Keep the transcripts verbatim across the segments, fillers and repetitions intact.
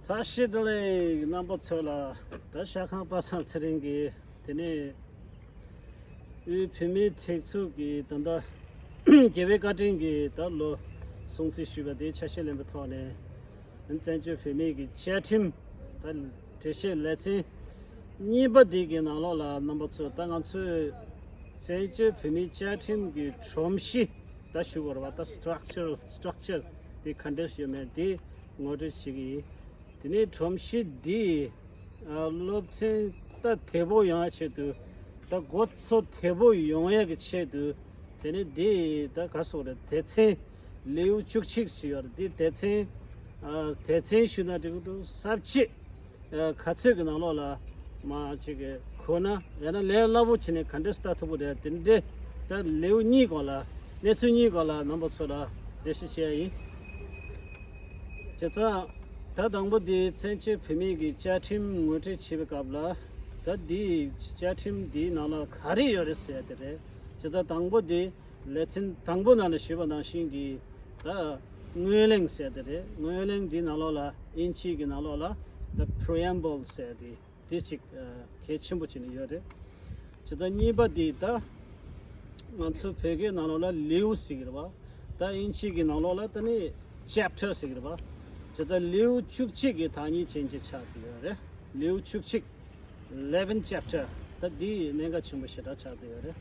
བཀྲ་ཤིས་བདེ་ལེགས། རྣམ་པ་ཚོ་ལ་ད་ཤ་ཁང་པ་སངས་ཚེ་རིང་གིས་དེ་ནས་དབུས་བོད་མིའི་སྒྲིག་འཛུགས་ཀྱི་ད་ལྟ་རྒྱལ་བའི་བཀའ་དྲིན་གྱིས་ད་ལོ་སྲུང་བརྩི་ཞུས་པ་དེའི་ཆ་ཤས་ལེན་པའི་ཐོག་ནས། བཙན་བྱོལ་བོད་མིའི་གི་བཅའ་ཁྲིམས་ད་འགྲེལ་བཤད་ལེ་ཚན་གཉིས་པ་འདི་གི་ནང་ལོགས་ལ། རྣམ་པ་ཚོ་ད་ང་ཚོས་བཙན་བྱོལ་བོད་མིའི་བཅའ་ཁྲིམས་ཀྱི་སྒྲོམ་གཞི་ད་ཞུ་དགོས་རེད་བ། ད་structure, structure དེ་ག་འདྲས་ཡོད་མེད་དེ་ངོ་སྤྲོད་བྱེད་ཀྱི་ཡིན། དེ་ནས་སྒྲོམ་གཞི་འདི་ཨ་སློབ་ཚན་ད་དལ་པོ་ཡོང་ཡ་ཆེད་དུ། ད་འགོ་ཚུགས་དལ་པོ་ཡོང་ཡ་གི་ཆེད་དུ། དེ་ནས་འདི་ད་ག་སོགས་རེད། སྡེ་ཚན་ལེའུ་བཅུ་གཅིག་ཞིག་ཡོད་རེད། འདི་སྡེ་ཚན་ཨ་སྡེ་ཚན་ཞུ་ན་འགྲིག་གི་འདུག་ས་བཅད་ཨ་ག་ཚོད་ཀྱི་ནང་ལོགས་ལ་མ་ཅིག་གི་གོ་ན་ཡང་ན་ལས་སླ་པོ་བྱས་ནས་ག་འདྲས་ལྟ་ཐུབ་ཀྱི་རེད། དེ་འདྲས་ད་ལེའུ་གཉིས་སྐོར་ལ། གནས་ཚུལ་གཉིས་སྐོར་ལ་རྣམ་པ་ཚོ་ལ་འགྲེལ་བཤད་བྱས་ཡིན། བྱས་ཙང་ད་དང་པོ་འདི་བཙན་བྱོལ་བོད་མིའི་གི་བཅའ་ཁྲིམས་ངོ་སྤྲོད་བྱེད་པའི་སྐབས་ལ། ད་འདི་བཅའ་ཁྲིམས་འདིའི་ནང་ལ་ག་རེ་ཡོད་རེད་ཟེར་ཡ་དེ་རེད། བྱས་ཙང་དང་པོ་འདི་ལེ་ཚན་དང་པོ་ནང་ལ་ཞུས་པ་ནང་བཞིན་གྱི་ད་སྔོན་གླེང་ཟེར་ཡ་དེ་རེད། སྔོན་གླེང་འདིའི་ནང་ལོགས་ལ་དབྱིན་ཇིའི་གི་ནང་ལོགས་ལ་ད་preamble ཟེར་ཡ་དེ། དེ་གཅིག་ཨ་གལ་ཆེན་པོ་བྱས་ནས་ཡོད་རེད། བྱས་ཙང་གཉིས་པ་དེ་ད་ང་ཚོ་བོད་སྐད་ནང་ལོགས་ལ་ལེའུ་ཟེར་གྱི་རེད་པ། ད་དབྱིན་ཇི་གི་ནང་ལོགས་ལ་ད་ནི་chapter ཟེར་གྱི་རེད་པ། བྱས་ཙང་ལེའུ་བཅུ་གཅིག་གི་བདག་ཉིད་ཅན་ཅིག་ཆགས་བསྡད་ཡོད་རེད། ལེའུ་བཅུ་གཅིག eleven chapter ད་འདི་གནད་འགག་ཆེན་པོ་ཞེ་དྲག་ཆགས་བསྡད་ཡོད་རེད།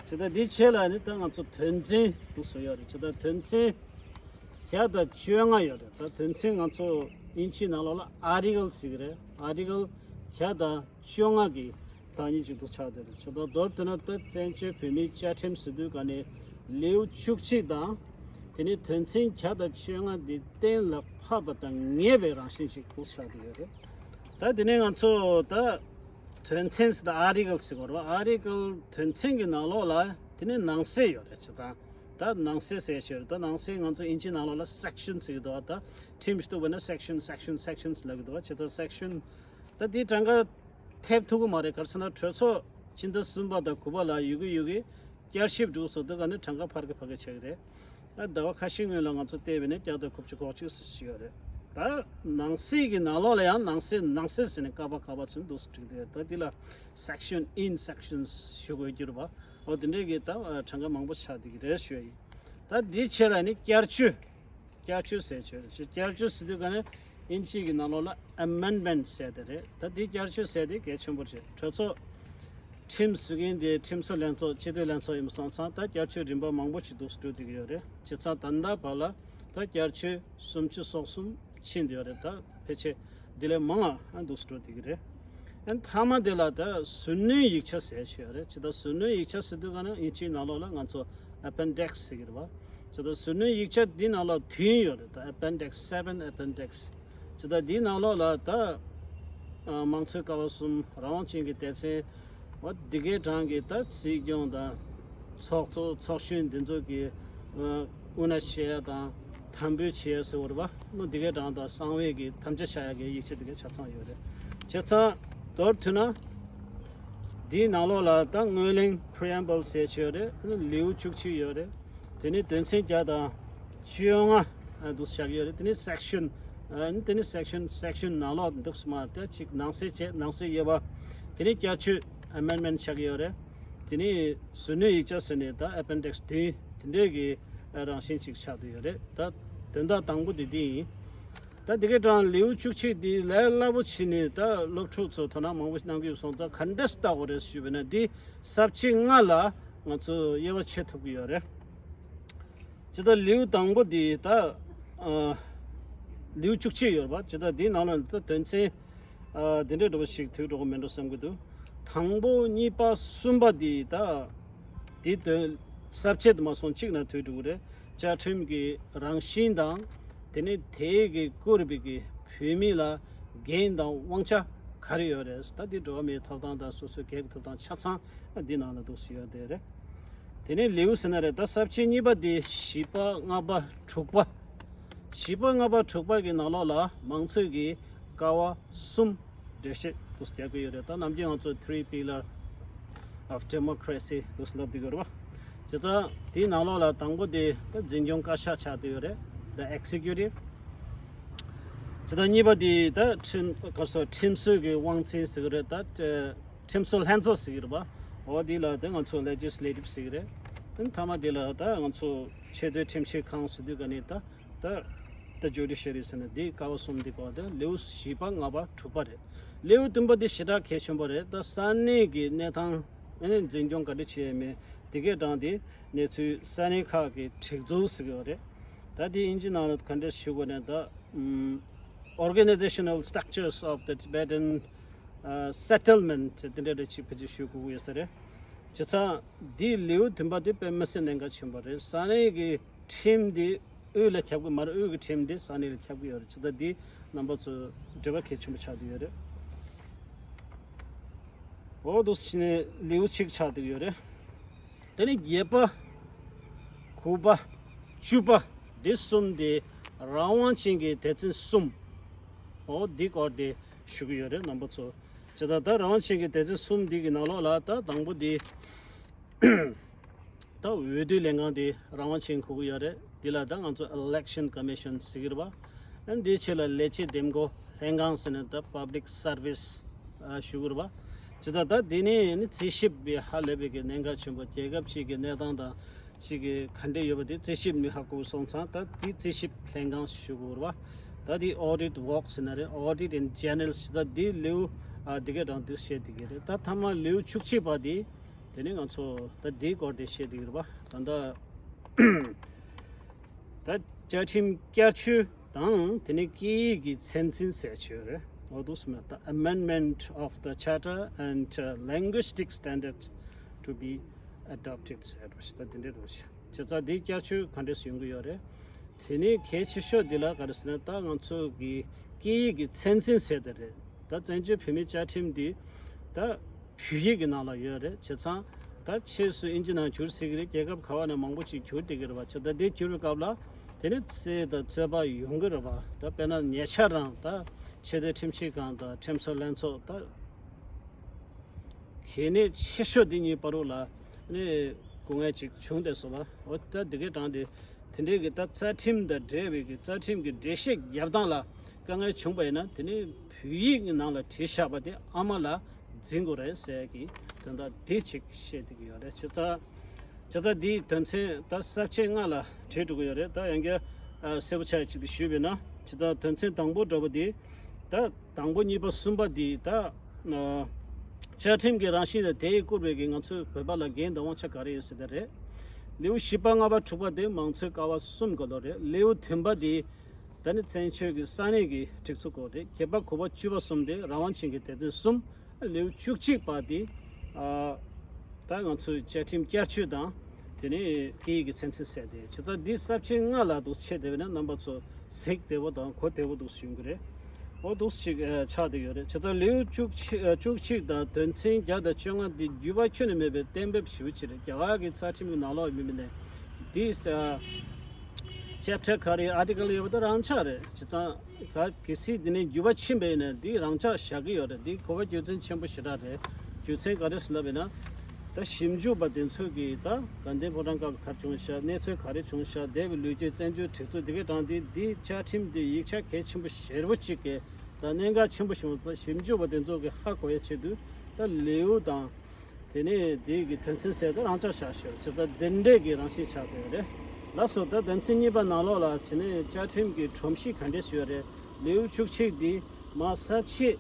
བྱས་ཙང་འདིའི་ཆེད་ལ་ནི་ད་ང་ཚོ་དོན་ཚན་དུ་བཟོས་ཡོད་རེད། བྱས་ཙང་དོན་ཚན་བརྒྱ་དང་བཅོ་ལྔ་ཡོད་རེད། ད་དོན་ཚན་ང་ཚོ་དབྱིན་ཇིའི་ནང་ལོགས་ལ་article ཟེར་གྱི་རེད། article བརྒྱ་དང་བཅོ་ལྔ་གི་བདག་ཉིད་ཅིག་ཏུ་ཆགས་བསྡད་རེད། ཆོག་ད་མདོར་བསྡུས་ན་ད་བཙན་བྱོལ་བོད་མིའི་བཅའ་ཁྲིམས་ཟེར་དུས་ག་ནས་ལེའུ་བཅུ་གཅིག་དང་། དེ་ནས་དོན་ཚན་བརྒྱ་དང་བཅོ་ལྔ་འདི་གཏན་ལ་ཕབ་པ་དང་ངེས་པའི་རང་བཞིན་ཅིག་ཏུ་ཆགས་བསྡད་ཡོད་རེད། ད་དེ་ནས་ང་ཚོ་ད་དོན་ཚན་ཟེར་ད་article ཟེར་དགོས་རེད་པ། article དོན་ཚན་གྱི་ནང་ལོགས་ལ་དེ་ནས་ནང་གསེས་ཡོད་རེད། ཆོག་ད། ད་ནང་གསེས་ཟེར་ཞོར། ད་ནང་གསེས་ང་ཚོ་དབྱིན་ཇིའི་ནང་ལོགས་ལ་section ཟེར་གྱི་འདུག་ད་ཁྲིམས་ཤིག་བཏུགས་པ་ན་section, section, sections ལབ་ཀྱི་འདུག་བྱས་ཙང་section ད་འདི་གྲངས་ཀ་ཐེབས་ཐུབ་ཀྱི་མ་རེད། ག་རེ་ཟེར་ན་གྲོས་ཚོགས་སྤྱི་ཟླ་གསུམ་པ་དང་དགུ་པ་ལ་ཡོད་གི་ཡོད་གི་བསྐྱར་ཞིབ་འགྲོ་སོང་དུས་ག་ནས་གྲངས་ཀ་འཕར་གི་འཕར་གི་ཆགས་ཀྱི་རེད། ད་ཟླ་བ་ཁ་ཤས་སྔོན་ལ་ང་ཚོ་བལྟས་པ་ན་བརྒྱ་དང་དགུ་བཅུ་གོ་གཅིག་ཙམ་ཞིག་ཡོད་རེད། ད་ནང་གསེས་ཀྱི་ནང་ལོགས་ལ་ཡང་ནང་གསེས་ནང་གསེས་ཟེར་ནས་ཀ་པ་ཀ་པ་ཚུན་འདུག་སེ་བྲིས་ཏེ་ཡོད། ད་འདི་ལ་section in sections ཞུ་དགོས་ཀྱི་རེད་པ། འོ་དེ་འདྲའི་གི་ད་གྲངས་ཀ་མང་པོ་ཆགས་བསྡད་ཀྱི་རེད་ཞུ་ཡ་ཡིན། ད་འདིའི་ཆེད་ལ་ནི་བསྐྱར་བཅོས། བསྐྱར་བཅོས་ཟེར་བྱས་རེད། བསྐྱར་བཅོས་ཟེར་དུས་ག་ནས་དབྱིན་ཇི་གི་ནང་ལོགས་ལ་amendment ཟེར་དེ་རེད། ད་འདི་བསྐྱར་བཅོས་ཟེར་དེ་གལ་ཆེན་པོ་རེད། གྲོས་ཚོགས་ཁྲིམས་བཟོ་མཁན་དེ་ཁྲིམས་བཟོ་ལྷན་ཚོགས། སྤྱི་འཐུས་ལྷན་ཚོགས་ཡིན་པ་སོང་ཙང་ད་བསྐྱར་བཅོས་རིམ་པ་མང་པོ་ཞིག་འདུག་སེ་འགྲོ་བསྡད་ཀྱི་ཡོད་རེད། བྱས་ཙང་ད་ལྟ་བར་ལ་ད་བསྐྱར་བཅོས་སུམ་ཅུ་སོ་གསུམ་ཕྱིན་བསྡད་ཡོད་རེད། ད་ཕལ་ཆེར་འདི་ལས་མང་བ་འདུག་སེ་འགྲོ་བསྡད་ཀྱི་རེད། ཨ་ནི་མཐའ་མ་དེ་ལ་ད་ཟུར་སྣོན་ཡིག་ཆ་ཟེར་ཞིག་ཡོད་རེད། ཇི་ལྟར་ཟུར་སྣོན་ཡིག་ཆ་ཟེར་དུས་ག་ན་དབྱིན་ཇིའི་ནང་ལོགས་ལ་ང་ཚོ་appendix ཟེར་གྱི་རེད་པ། ཇི་ལྟར་ཟུར་སྣོན་ཡིག་ཆ་འདི་ནང་ལོགས་བདུན་ཡོད་རེད། ད་appendix seven, appendix ཇི་ལྟར་འདིའི་ནང་ལོགས་ལ་ད་ཨ་མང་གཙོའི་ཀ་བ་གསུམ། རང་དབང་ཅན་གྱི་སྡེ་ཚན། འོ་འདི་གའི་གྲངས་ཀྱི་ད་སྲིད་སྐྱོང་དང་ཚོགས་གཙོ་ཚོགས་གཞོན་འདི་ཚོ་གི་ཨ་དབུ་མནའ་བྱེད་ཡ་དང་དམ་འབུལ་བྱེད་ཡ་ཟེར་བ་རེད་པ། ནོ་འདི་གའི་གྲངས་དང་གསང་བའི་གི་དམ་བཅའ་བཞག་ཡ་གི་ཡིག་ཆ་འདི་གའི་ཆ་ཚང་ཡོད་རེད། བྱས་ཙང་མདོར་བསྡུས་ན་འདིའི་ནང་ལོགས་ལ་ད་སྔོན་གླེང་preamble ཟེར་ཡ་ཡོད་རེད། ཨ་ནི་ལེའུ་བཅུ་གཅིག་ཡོད་རེད། དེ་ནས་དོན་ཚན་བརྒྱ་དང་བཅོ་ལྔ་འདུག་བཞག་ཡོད་རེད། དེ་ནས་section ཨ་ནི་དེ་ནས་section, section ནང་ལོགས་འདུག་སེ་མ་ད་ཅིག་ནང་གསེས་བྱས། ནང་གསེས་དབྱེ་བ། དེ་ནས་བསྐྱར་བཅོས་amendment ཆགས་ཀྱི་ཡོད་རེད། དེ་ནས་ཟུར་སྣོན་ཡིག་ཆ་ཟེར་ནས་ད་appendix བདུན་དེ་འདྲའི་གི་རང་བཞིན་ཅིག་ཆགས་བསྡད་ཡོད་རེད། ད་དོན་དག་དང་པོ་དེ་འདི་ཡིན། ད་འདི་གའི་གྲངས་ལེའུ་བཅུ་གཅིག་འདི་ལས་སླ་པོ་བྱས་ནས་ད་སློབ་ཕྲུག་ཚོ་དོ་སྣང་མང་པོ་གནང་གི་ཡོད་སོང་། ད་ག་འདྲས་ལྟ་དགོས་རེད་ཞུས་པ་ན་འདི་ས་བཅད་ལྔ་ལ་ང་ཚོ་དབྱེ་བ་ཕྱེ་ཐུབ་ཀྱི་ཡོད་རེད། ཇི་ལྟར་ལེའུ་དང་པོ་འདི་ད་ཨ་ལེའུ་བཅུ་གཅིག་ཡོད་རེད་པ། ཇི་ལྟར་འདིའི་ནང་ལ་ད་དོན་ཚན་ཨ་འདི་འདྲའི་འདྲ་བོ་ཞིག་ཐུག་འགྲོ་གི་མེད་འགྲོ་བསམ་གྱི་འདུག་དང་པོ་གཉིས་པ་གསུམ་པ་འདི་ད་འདི་དོན་ས་བཅད་དུ་མ་སོང་གཅིག་ན་ཐུག་འགྲོ་གི་རེད། བཅའ་ཁྲིམས་ཀྱི་རང་བཞིན་དང་། དེ་ནས་དེའི་གི་བཀུར་བའི་གི་བོད་མི་ལ་འགན་དང་དབང་ཆ་ག་རེ་ཡོད་རེད། ད་འདི་འགྲོ་བ་མིའི་ཐོབ་ཐང་དང་སོ་སོའི་སྒེར་གྱི་ཐོབ་ཐང་ཆ་ཚང་འདི་ནང་ལ་འདུག་སེ་ཡོད་དེ་རེད། དེ་ནས་ལེའུ་ཟེར་ན་རེད། ད་ས་བཅད་གཉིས་པ་དེ་བཞི་པ་ལྔ་པ་དྲུག་པ། བཞི་པ་ལྔ་པ་དྲུག་པ་གི་ནང་ལོགས་ལ་མང་གཙོའི་གི་ཀ་བ་གསུམ་འགྲེལ་བཤད་དུ་རྒྱག་གི་ཡོད་རེད། ད་ནམ་རྒྱུན་ང་ཚོ་three pillar of democracy དུ་ལབ་བསྡད་ཀྱི་ཡོད་རེད་པ། བྱས་ཙང་དེའི་ནང་ལོགས་ལ་དང་པོ་དེ་ད་འཛིན་སྐྱོང་བཀའ་ཤག་ཆགས་བསྡད་ཡོད་རེད། The executive དེ་དང་གཉིས་པ་དེ་ད་ཁྲིམས་ག་སོ་ཁྲིམས་སྲོལ་གྱི་དབང་འཛིན་ཟེར་གྱི་རེད། ད་ཁྲིམས་སྲོལ་ལྷན་ཚོགས་ཟེར་གྱི་རེད་པ། འོ་དེ་ལ་ད་ང་ཚོ་ལེ་ཇི་སི་ལེ་ཊིབ་ཟེར་གྱི་རེད། ད་མཐའ་མ་དེ་ལ་ད་ང་ཚོ་ཆེས་མཐོའི་ཁྲིམས་ཞིབ་ཁང་ཟེར་དུས་ག་ནས་ད་ད་ད་ཇུ་ཌི་ཤ་རི་ཟེར་ན་དེ་ཀ་བ་གསུམ་དེ་གོ། ད་ལེའུ་བཞི་པ་ལྔ་པ་དྲུག་པ་རེད། ལེའུ་བདུན་པ་དེ་ཞེ་དྲག་གལ་ཆེན་པོ་རེད། ད་ས་གནས་ཀྱི་གནས་སྟངས་ཨ་ནི་འཛིན་སྐྱོང་ག་འདྲ་བྱས་ཡོད་མེད་དེ་གའི་སྒང་དེ། གནས་ཚུལ་ས་གནས་ཁག་གི་སྒྲིག་འཛུགས་ཟེར་གྱི་ཡོད་རེད། ད་དེ་ཨིན་ཇི་ནང་ལ་ག་འདྲ་ཞུ་དགོས་ནས་ད་ཨམ་Organizational Structures of the Tibetan uh, Settlement དེ་འདྲ་རེ་ཅིག་ཕལ་ཆེར་ཞུ་དགོས་ཀྱི་ཡོད་ས་རེད། བྱས་ཙང་འདིའི་ལེའུ་བདུན་པ་དེ་དཔེ་མི་སྲིད་གནད་འགག་ཆེན་པོ་རེད། ས་གནས་ཀྱི་ཁྲིམས་དེ་དབུས་ལ་ཁྱབ་ཀྱི་མ་རེད། དབུས་ཀྱི་ཁྲིམས་དེ་ས་གནས་ལ་ཁྱབ་ཀྱི་ཡོད་རེད། བྱས་ཙང་འདི་རྣམ་པ་ཚོ་འབྲེལ་བ་གལ་ཆེན་པོ་ཆགས་ཀྱི་ཡོད་རེད། འོ་འདུག་སེ་བྱས་ནས་ལེའུ་གཅིག་ཆགས་བསྡད་ཀྱི་ཡོད་རེད། དེ་ནས་བརྒྱད་པ། དགུ་པ། བཅུ་པ། འདི་གསུམ་དེ་རང་དབང་ཅན་གྱི་སྡེ་ཚན་གསུམ། འོ་འདི་སྐོར་དེ་ཞུ་གི་ཡོད་རེད་རྣམ་པ་ཚོ། བྱས་ཙང་ད་རང་དབང་ཅན་གྱི་སྡེ་ཚན་གསུམ་འདི་གི་ནང་ལོགས་ལ་ད་དང་པོ་དེ། ད་འོས་བསྡུའི་ལས་ཁང་དེ་རང་དབང་ཅན་གོ་གི་ཡོད་རེད། འདི་ལ་ད་ང་ཚོ་Election Commission ཟེར་གྱི་རེད་པ། ཨ་འདིའི་ཆེད་ལ་ལས་བྱེད་འདེམས་བསྐོ་ལྷན་ཁང་ཟེར་ནས་ད་Public Service ཞུ་གི་རེད་པ། བྱས་ཙང་ད་འདི་ནས་ནི་རྩིས་ཞིབ་པའི་ཧ་ལས་པའི་གི་གནད་འགག་ཆེན་པོ། རྒྱལ་ཁབ་ཅིག་གི་གནས་སྟངས་དང་ཅིག་གི་ག་འདྲས་ཡོད་པ་དེ་རྩིས་ཞིབ་ནས་ཧ་གོ་སོང་ཙང་། ད་འདི་རྩིས་ཞིབ་ལྷན་ཁང་ཞུ་གི་རེད་པ། ད་འདི་Audit Work ཟེར་ན་རེད། Audit in General ཞེས། ད་འདི་ལེའུ་ཨ་འདི་ག་རང་འདི་བཤད་བསྡད་ཀྱི་རེད། ད་མཐའ་མ་ལེའུ་བཅུ་གཅིག་པ་དེ། དེ་ནས་ང་ཚོ་ད་འདིའི་སྐོར་དེ་བཤད་བསྡད་ཀྱི་རེད་པ། ད་ལྟ་ད་བཅའ་ཁྲིམས་བསྐྱར་བཅོས་དང་དེ་ནས་སྐད་ཡིག་གི་ཚད་འཛིན་ཟེར་ཆོས་རེད། འོ་འདུག་སེ་མེད། The amendment of the charter and uh, linguistic standards to be adopted ཟེར་བ་ཞིག་ད་དེ་འདྲ་རེད་པ། བྱས་ཙང་འདི་བསྐྱར་བཅོས་ག་འདྲས་སེ་ཡོང་གི་ཡོད་རེད། དེ་ནས་གལ་ཆེ་ཤོས་འདི་ལ་ག་རེ་ཟེར་ན། ད་ང་ཚོ་གི་སྐད་ཡིག་གི་ཚད་འཛིན་ཟེར་དེ་རེད། ད་བཙན་བྱོལ་བོད་མིའི་བཅའ་ཁྲིམས་འདི་ད་བོད་ཡིག་གི་ནང་ལ་ཡོད་རེད། བྱས་ཙང་ད་ཕྱིས་སུ་ཨིན་ཇི་ནང་བསྒྱུར་སྲིད་ཀྱི་རེད། རྒྱལ་ཁབ་ག་བ་ནས་མང་པོ་ཅིག་བསྒྱུར་བསྡད་ཀྱི་རེད་པ། བྱས་ཙང་དེ་བསྒྱུར་བའི་སྐབས་ལ་དེ་ནི་རྩོད་དང་རྩོད་པ་ཡོང་གི་རེད་པ། ད་དཔེར་ན་ཉེ་ཆར་རང་ད་ཆེས་མཐོའི་ཁྲིམས་ཞིབ་ཁང་དང་ཁྲིམས་སྲོལ་ལྷན་ཚོགས་ད་གལ་གནད་ཆེ་ཤོས་འདི་གཉིས་བར་དུ་ལ་ནི་སྐུ་ངལ་ཅིག་བྱུང་བསྡད་སོང་ལ། འོ་ད་འདི་གའི་གྲངས་དེ་དེ་འདྲའི་གི་ད་རྩ་ཁྲིམས་དང་འབྲེལ་བའི་གི་རྩ་ཁྲིམས་ཀྱི་འགྲེལ་བཤད་རྒྱབ་སྟངས་ལ་དཀའ་ངལ་བྱུང་པ་ཡིན་ན། དེ་ནི་བོད་ཡིག་གི་ནང་ལ་བྲིས་བཞག་པ་དེ་ཨ་མ་ལ་འཛིན་དགོས་རེད་ཟེར་གི་དོན་དག་འདི་ཅིག་བཤད་བསྡད་ཀྱི་ཡོད་རེད། བྱས་ཙང་བྱས་ཙང་འདིའི་དོན་ཚན་ད་ས་བཅད་ལྔ་ལ་བྲིས་འགྲོ་གི་ཡོད་རེད། ད་ཡང་བསྐྱར་ཨ་གསལ་པོ་ཆགས་ཅིག་ཏུ་ཞུས་པ་ཡིན་ན། བྱས་ཙང་དོན་ཚན་དང་པོ་འདྲ་པོ་འདི་ད་དང་པོ་གཉིས་པ་གསུམ་པ་འདི་ད་ཨ་བཅའ་ཁྲིམས་ཀྱི་རང་བཞིན་དང་དེས་བསྐུར་བའི་གི་ང་ཚོའི་བོད་པ་ལ་འགན་དང་དབང་ཆ་ག་རེ་ཡོད་ཟེར་དེ་རེད། ལེའུ་བཞི་པ་ལྔ་པ་དྲུག་པ་དེ་མང་གཙོའི་ཀ་བ་གསུམ་ག་ལོ་རེད། ལེའུ་བདུན་པ་འདི་ད་ནི་བཙན་བྱོལ་གྱི་ས་གནས་ཀྱི་སྒྲིག་འཛུགས་སྐོར་རེད། བརྒྱད་པ་དགུ་པ་བཅུ་པ་གསུམ་དེ་རང་དབང་ཅན་གྱི་སྡེ་ཚན་གསུམ། ལེའུ་བཅུ་གཅིག་པ་དེ་ཨ་ད་ང་ཚོའི་བཅའ་ཁྲིམས་བསྐྱར་བཅོས་དང་དེ་ནས་སྐད་ཡིག་གི་ཚན་ཚན་ཟེར་ཏེ། བྱས་ཙང་འདི་ས་བཅད་ལྔ་ལ་འདུག་ཆེ་བསྡད་པ་ན་རྣམ་པ་ཚོ་གཟིགས་བདེ་པོ་དང་གོ་བདེ་པོ་འདུག་ཞུ་གི་རེད། འོ་འདུག་ཅིག་ཨ་ཆགས་བསྡད་ཡོད་རེད། བྱས་ཙང་ལེའུ་བཅུ་གཅིག་ཨ་བཅུ་གཅིག་དང་དོན་ཚན་བརྒྱ་དང་བཅོ་ལྔ་འདི་བརྒྱུད་པ་ཁྱོན་ནས་མེད་པའི་གཏན་འབེབས་ཞེ་པོ་ཅིག་རེད། རྒྱ་གར་གྱི་རྩ་ཁྲིམས་ཀྱི་ནང་ལོགས་ཡིན་པ་ཡིན་ནའི་འདི་ཨ་ཅེབ་ཊར་ག་རེ་ཨར་ཊི་ཀལ་ཡོད་པ་དེ་རང་འཇགས་རེད། བྱས་ཙང་ག་གལ་སྲིད་འདི་ནས་འགྱུར་བ་ཕྱིན་པ་ཡིན་ན་འདི་རང་འཇགས་བཞག་གི་ཡོད་རེད། འདི་གོ་བ་རྒྱུ་མཚན་ཆེན་པོ་ཞེ་དྲག་རེད། རྒྱུ་མཚན་ག་རེ་ཟེར་ལབ་ཡིན་ན། ད་ཞིབ་འཇུག་པ་དེ་ཚོ་གིས་ད་དགའ་ལྡན་ཕོ་བྲང་སྐབས་ག་རེ་བྱུང་ཤག་གནས་ཚུལ་ག་རེ་བྱུང་ཤག་འདས་པའི་ལོ་རྒྱུས་བཙན་བྱོལ་སྒྲིག་འཛུགས་འདི་གའི་གྲངས་འདི་འདི་བཅའ་ཁྲིམས་འདི་ཡིག་ཆ་གལ་ཆེན་པོ་ཞེ་པོ་གཅིག་གི་ད་གནད་འགག་ཆེན་པོ་ཞིག་ཡོང་ཙང་ཞིབ་འཇུག་པ་དེ་ཚོ་གིས་ཧ་གོ་ཡ་ཆེད་དུ་ད་ལེའུ་དང་། དེ་ནས་དེ་གི་དོན་ཚན་གསལ་དུ་རང་འཇགས་བཞག་ཤོག་ཅེས་ད་དེ་འདྲས་ཀྱི་རང་བཞིན་ཆགས་བསྡད་ཡོད་རེད། ལགས་སོ། ད་དོན་ཚན་གཉིས་པ་ནང་ལོགས་ལ་བྱས་ནས་བཅའ་ཁྲིམས་ཀྱི་སྒྲོམ་གཞི་ག་འདྲས་ཡོད་རེད། ལེའུ་བཅུ་གཅིག་འདི་མ་ས་བཅད་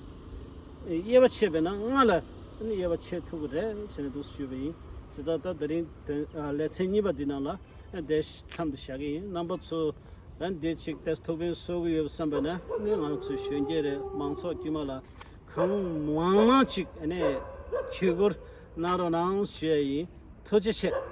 དབྱེ་བ་ཕྱེ་བས་ན་ལྔ་ལ་དབྱེ་བ་ཕྱེ་ཐུབ་ཀྱི་རེད་ཟེར་ནས་འདུག་ཞུས་པ་ཡིན། ཅེས་ད་ད་དེ་རིང་དོན་ལེ་ཚན་གཉིས་པ་འདི་ནང་ལ་དེ་མཚམས་དུ་བཞག་གི་ཡིན། རྣམ་པ་ཚོ། ད་འདི་ཅིག་ཏེ་ཐུགས་ཕན་གསོས་ཀྱི་ཡོད་བསམ་པ་ན་ནི་ང་ཚོའི་གཞོན་སྐྱེས་རེད། མང་ཚོགས་དཀྱུས་མ་ལ་གང་མང་མང་ཅིག་ཨ་ནི་དུས་འགོར་གནང་རོགས་གནང་ཞུ་ཡ་ཡིན། ཐུགས་རྗེ་ཆེ།